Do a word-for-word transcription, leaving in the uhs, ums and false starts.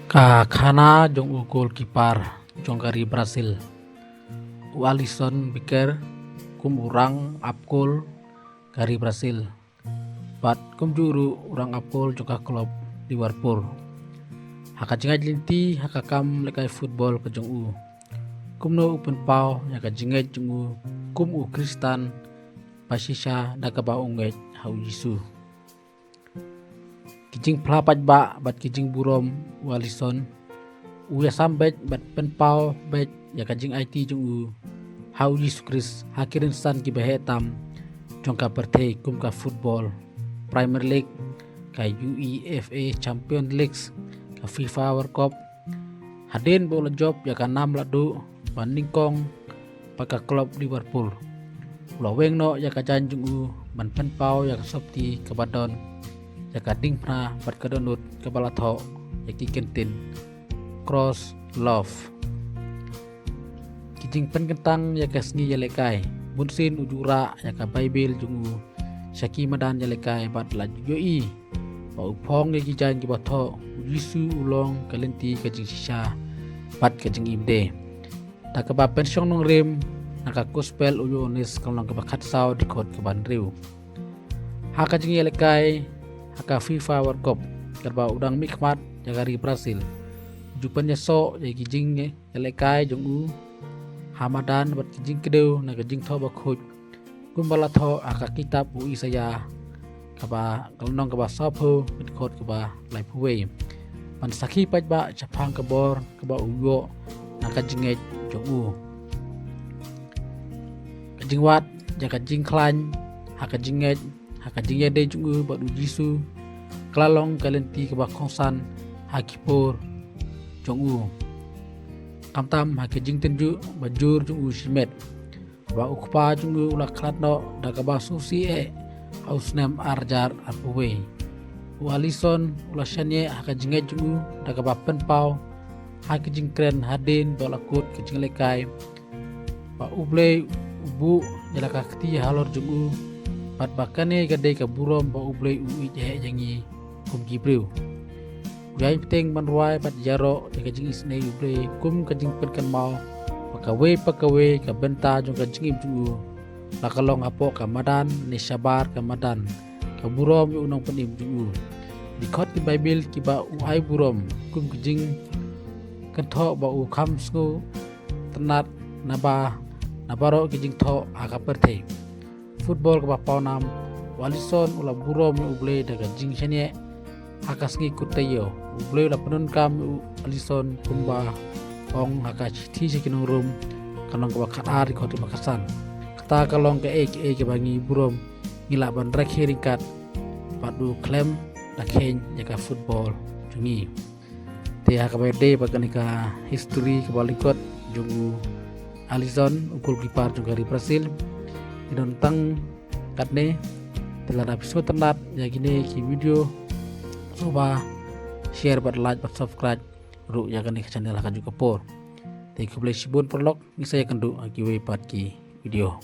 Ka khana jong u goalkeeper jong ka ri Brazil, u Alisson Becker, kum u rang ap gol ka ri Brazil, bad kumjuh ruh u rang ap gol jong ka club Liverpool. Ha ka jingïaid lynti ha ka kam lehkai football ka jong u, kumno u pynpaw ïa ka jingngeit jong u kum u Khristan ba shisha da kaba u ngeit ha u Jisu. Ki jingphla paidbah bad ki jingburom u Alisson, u ïasam beit bad pynpaw beit ïa ka jingaiti jong u ha u Jisu Khrist ha ki rynsan kiba heh tam jong ka pyrthei, kum ka football, Premier League, ka UEFA Champions League, ka FIFA World Cup. Hadien ba u la jop ïa ka nam la duh ba nyngkong bad ka club Liverpool, u la weng noh ïa ka jaiñ jong u ban pynpaw ïa ka sopti kaba don ïa ka diengphna bad ka dohnud kaba la thoh ïa ki kyntien Cross Love. Ki jingpynkyntang ïa ka sngi ïalehkai. Bunsien u ju rah ïa ka Baibyl jong u sha ki madan ïalehkai bad la ju ïohi ba u phong ïa ki jaiñ kiba thoh, u Jisu u long ka lynti, ka jingshisha bad ka jingim de. Da kaba pynshong nongrim na ka Gospel u Ïoannis, ka lynnong kaba khatsaw, dkhot kaba hynriew. Ha ka jingïalehkai ha ka FIFA World Cup, katba u dang mihkhmat ïa ka ri Brazil, u ju pynïasoh ïa ki jingïalehkai jong u ha madan bad ki jingkdew na ka Jingthoh Bakhuid, kumba la thoh ha ka kitab u Isaïah, kaba, ka lynnong kaba sawphew, dkhot kaba laiphew wei, ban sakhi paidbah shaphang ka bor kaba u ïoh na ka jingngeit jong u. Ka jingwad ïa ka jingkhlaiñ ha ka jingngeit ha ka jingïadei jong u bad u Jisu ka la long ka lynti kaba kongsan ha ki por jong u, khamtam ha ki jingtynjuh ba jur jong u shimet, ba u kpa jong u u la khlad noh da kaba sngewsih eh ha u snem ar hajar arphew wei. U Alisson u la shaniah ha ka jingngeit jong u da kaba pynpaw ha ki jingkren hadien ba u la kut ka jingïalehkai ba U Blei u buh ïa la ka kti halor jong u, bad ba kane ka dei ka burom ba U Blei u ïeit eh ïa ngi kum ki briew. U ïai bteng ban rwai bad ïaroh ïa ka jingisynei U Blei kum ka jingpynkynmaw ba kawei pa kawei ka bynta jong ka jingim jong u, la ka long hapoh ka madan ne shabar ka madan, ka burom ïa u Nongpynim jong u. Dkhot ki Baibyl kiba u ai burom kum ka jingkynthoh ba u kham sngewtynnad naba, na baroh ki jingthoh ha ka pyrthei. Football kaba pawnam, u Alisson u la burom ïa U Blei da ka jingshaniah ha ka sngi kut taïew. U Blei u la pyndonkam ïa u Alisson kumba ong ha ka Shithi sha ki Nong Rom, ka lynnong kaba khatar, dkhot kaba khatsan. Kata ka long kaei kaei kaba ngi burom, ngi lah ban rakhe ryngkat bad u khlem da kheiñ ïa ka football jong ngi. Te ha kaba ïadei bad kane ka history kaba lyngkot jong u Alisson, u goalkeeper jong ka ri Brazil, ngi don tang katne. Te lada phi sngewtynnad ïa kine ki video, sngewbha share bad like bad subscribe ruh ïa kane ka channel ha kajuh ka por. Te khublei shibun paralok, ngin sa ïakynduh ha kiwei pat ki video.